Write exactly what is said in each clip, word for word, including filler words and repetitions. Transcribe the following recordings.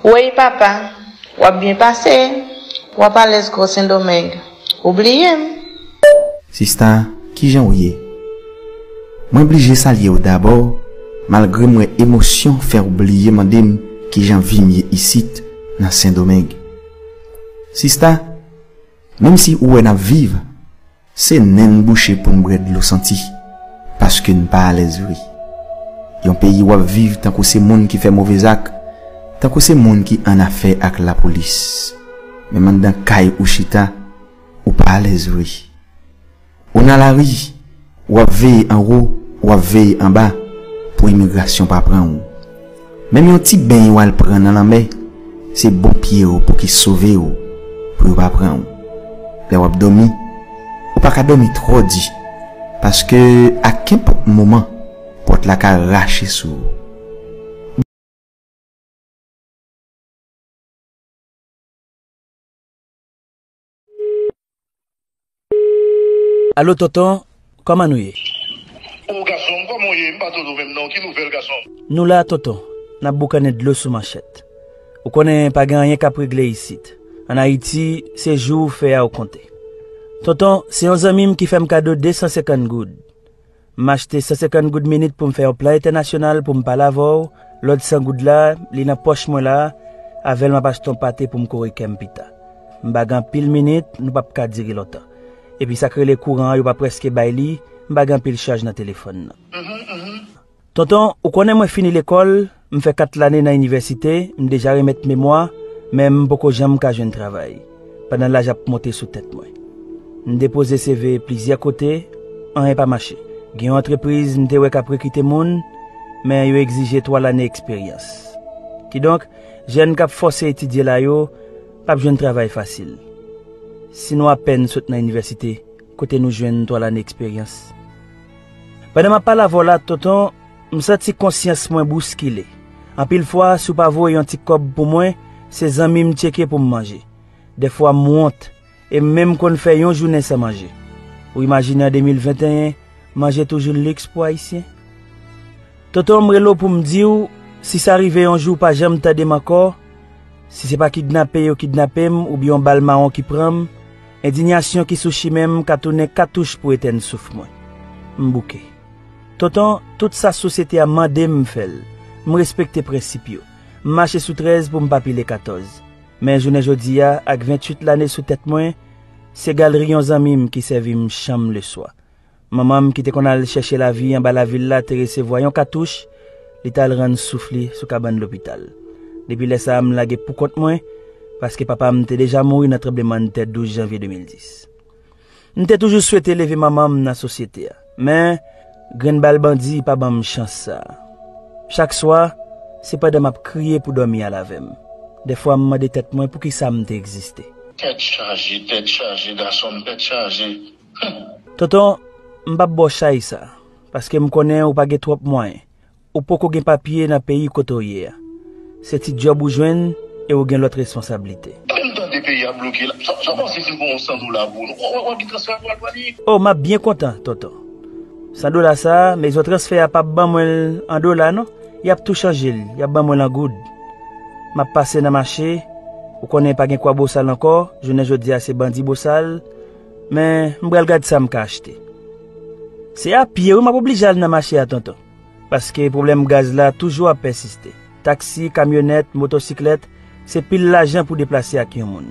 Woy papa, w ap byen pase, w ap alèz gwo Sendomeng. Ou bliye m? Sista, kijan w ye? Mwen blije salye w dabò, malgre m wè emosyon fè w bliye mande m kijan vi m ye isit nan Sendomeng. Sista, menm si ou wè n ap viv, se nen n bouche pou n bwè dlo santi, paske n pa alèz vre. Yon peyi w ap viv tankou se moun ki fè move zak, tankou se moun ki annafè ak lapolis. Menm anndan kay ou chita, ou pa alèz vre. Ou nan lari, w ap veye anwo, w ap veye anba pou imigrasyon pa pran w. Menm yon ti beny w al pran nan lanmè, se bon pye w pou ki sove w pou yo pa pran w. Lè w ap dòmi, ou pa ka dòmi twò di, paske a kenpòt moman, pòt la ka rache sou ou. Alo tonton, kòman nou ye? O gason m, kòman w ye? M pa tande w menm non, ki nouvèl gason m? Nou la tonton, n ap boukannen dlo sou manchèt. Ou konnen pa gen anyen k ap regle isit. Ann Ayiti, se jou ou fè a ou konte. Tonton, se yon zanmi m ki fè m kado de san senkant goud. M achte san senkant goud minit pou m fè yon plan entènasyonal pou m pale avè w, lòt san goud la, li nan pòch mwen la, avè l m ap achte yon pate pou m kore kè m pita. M pa gen anpil minit, nou p ap ka dire lontan. Epi sa k rele kouran an yo pa prèske bay li, m pa gen anpil chaj nan telefòn nan. Tonton, ou konnen mwen fini lekòl, m fè kat lane nan inivèsite, m deja remèt memwa, men m poko janm ka jwenn travay, pandan laj ap monte sou tèt mwen. M depoze seve plizyè kote, anyen pa mache. Gen yon antrepriz m te wè k ap rekite moun, men yo egzije twa lane eksperyans. Kidonk, jèn k ap fòse etidye la yo p ap jwenn travay fasil. Si nou apèn sot nan inivèsite, kote nou jwenn twa lane eksperyans? Pandan m ap pale avè w la, tonton, m santi konsyans mwen bouskile. Anpil fwa, si w pa voye yon ti kòb pou mwen, se zanmi m tcheke pou m manje. Dèfwa, m wont, e m menm konn fè yon jounen san manje. Ou imajine an de mil venteyen, manje toujou liks pou Ayisyen? Tonton, m rele w pou m di w, si sa rive yon jou w pa janm tande m ankò, si se pa kidnape yo kidnape m oubyen yon bal mawon ki pran m, endiyasyon ki sou chimen m ka tounen katouch pou etèn souf mwen. M bouke. Tonton, tout sa sosyete a mande m, m fè l. M respekte prensip yo. M mache sou trèz pou m pa pile katòz. Men jounen jodi a, ak venntuit lane sou tèt mwen, se galri yon zanmi m ki sèvi m chanm leswa. Manman m ki te konn al chèche lavi anba lavil la te resevwa yon katouch, li t al rann souf li sou kabann lopital. Depi lè sa a, m lage poukont mwen, paske papa m te deja mouri nan tranblemanntè douz janvye de mil dis. M te toujou swete leve manman m nan sosyete a, men grenn bal bandi pa ban m chans sa a. Chak swa, se pandan m ap kriye pou dòmi al avè m. Dèfwa, m mande tèt mwen poukisa m te egziste. Tèt chaje, tèt chaje, gason m, tèt chaje. Tonton, m p ap ba w chay sa, paske m konnen ou pa gen twòp mwayen. Ou poko gen papye nan peyi kote w ye a. Se ti djòb ou jwenn e ou gen lòt responsablite. Menm tande peyi a bloke la, sa w panse si m pran yon san dola pou ou? W ap gen transfè pou al pran li? O, m ap byen kontan, tonton. San dola sa a, mezon transfè a p ap ban mwen l an dola non. Y ap tou chanje l, y ap ban mwen l an goud. M ap pase nan mache, ou konnen pa gen kwabosal ankò, jounen jodi a se bandi bosal, men m pral gad sa m ka achte. Se a pye wi m ap oblije al nan mache a tonton, paske pwoblèm gaz la toujou ap pèsiste. Taksi, kamyonèt, motosiklèt, se pil lajan pou deplase ak yon moun.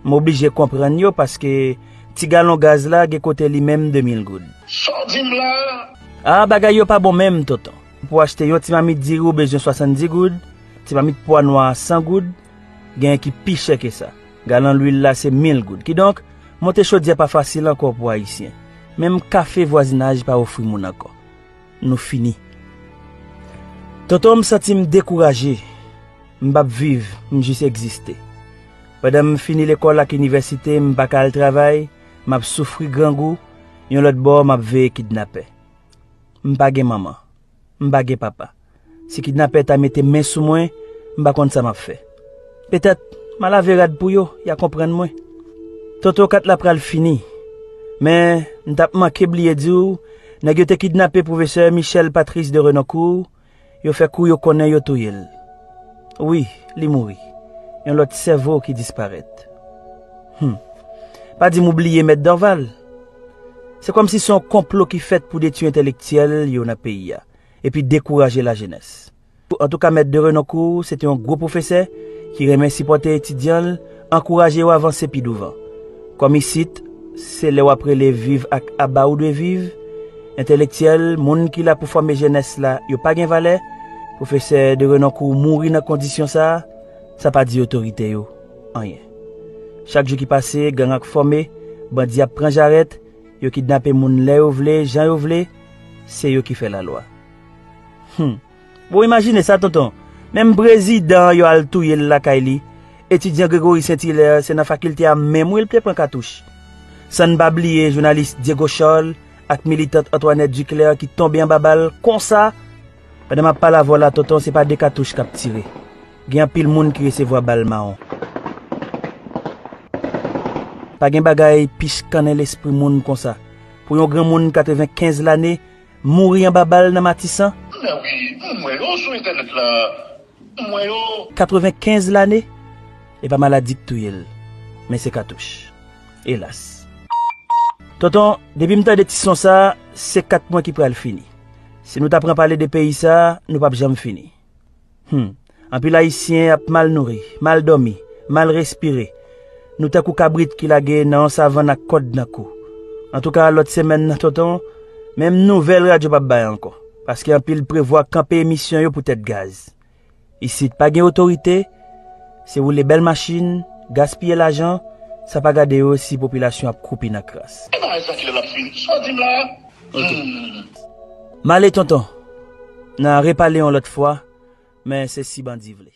M oblije konprann yo paske ti galon gaz la gen kote li menm de mil goud. Sa w di m la a? A, bagay yo pa bon menm, tonton. Pou w achte yon ti mamit diri ou bezwen swasanndis goud, ti mamit pwa nwa a san goud, genyen ki pi chè ke sa. Galon lwil la se mil goud. Kidonk, monte chodyè pa fasil ankò pou Ayisyen. Menm kafe vwazinaj pa ofri moun ankò. Nou fini. Tonton, m santi m dekouraje. M p ap viv, m jis egziste. Pandan m fini lekòl ak inivèsite, m pa ka al travay, m ap soufri grangou, yon lòt bò, m ap veye kidnapè. M pa gen manman. M pa gen papa. Si kidnapè ta mete men sou mwen, m pa konn sa m ap fè. Petèt, m a lave rad pou yo, y a konprann mwen. Tonton, kat la pral fini. Men, m t ap manke bliye di w, nèg yo te kidnape pwofesè Michel Patrice de Renoncourt, yo fè kou yo konnen yo touye l. Wi, li mouri. Yon lòt sèvo ki disparèt. Hmm. Pa di m ou bliye Mèt Dorval. Se kòmsi se yon konplo ki fèt pou detwi entèlektyèl yo nan peyi a, epi dekouraje lajenès. Antouka, Mèt Derenoncourt se te yon gwo pwofesè ki renmen sipòte etidyan l, ankouraje yo avanse pi douvan. Kòm isit, se lè w ap rele viv ak aba ou dwe viv. Entèlektyèl, moun ki la pou fòme jenès la, yo pa gen valè. Pwofesè Derenoncourt mouri nan kondisyon sa a, sa pa di otorite yo anyen. Chak jou ki pase, gang ap fòme, bandi ap pran jarèt, yo kidnape moun lè yo vle, jan yo vle, se yo ki fè lalwa. Hmm. Bon, imajine sa, tonton. Menm prezidan an yo al touye l lakay li. Etidyan Gregory Saint Hilaire, se nan fakilte a menm wi l te pran katouch. San n pa bliye jounalis Diego Charles ak militant Antoinette Duclair ki tonbe anba bal konsa. Pandan m ap pale avè w la, tonton, se pa de katouch k ap tire. Gen anpil moun ki resevwa bal mawon. Pa gen bagay pi chkannen lespri moun konsa. Pou yon granmoun katrevenkenz lane mouri anba bal nan Matisan. Men wi, m wè yo sou entènèt la. M wè yo. Katrevenkenz lane, e pa maladi k touye l, men se katouch. Elas. Tonton, depi m tande ti son sa, se kat mwen ki pral fini. Si nou ta pran pale de peyi sa, nou p ap janm fini. Hmm. Anpil Ayisyen ap mal nouri, mal dòmi, mal respire. Nou tankou kabrit ki lage nan yon savann ak kòd nan kou. Antouka, lòt semèn nan, tonton, menm nouvèl radyo p ap bay ankò. Paske anpil prevwa kanpe emisyon yo poutèt gaz. Isit pa gen otorite, se woule bèl machin, gaspiye lajan, san pa gade yo si popilasyon ap kwoupi nan kras. E bagay sa kilè l ap fini? Sa w di m la? Ok. Hmm. M ale, tonton. N a repale yon lòt fwa, men se si bandi vle.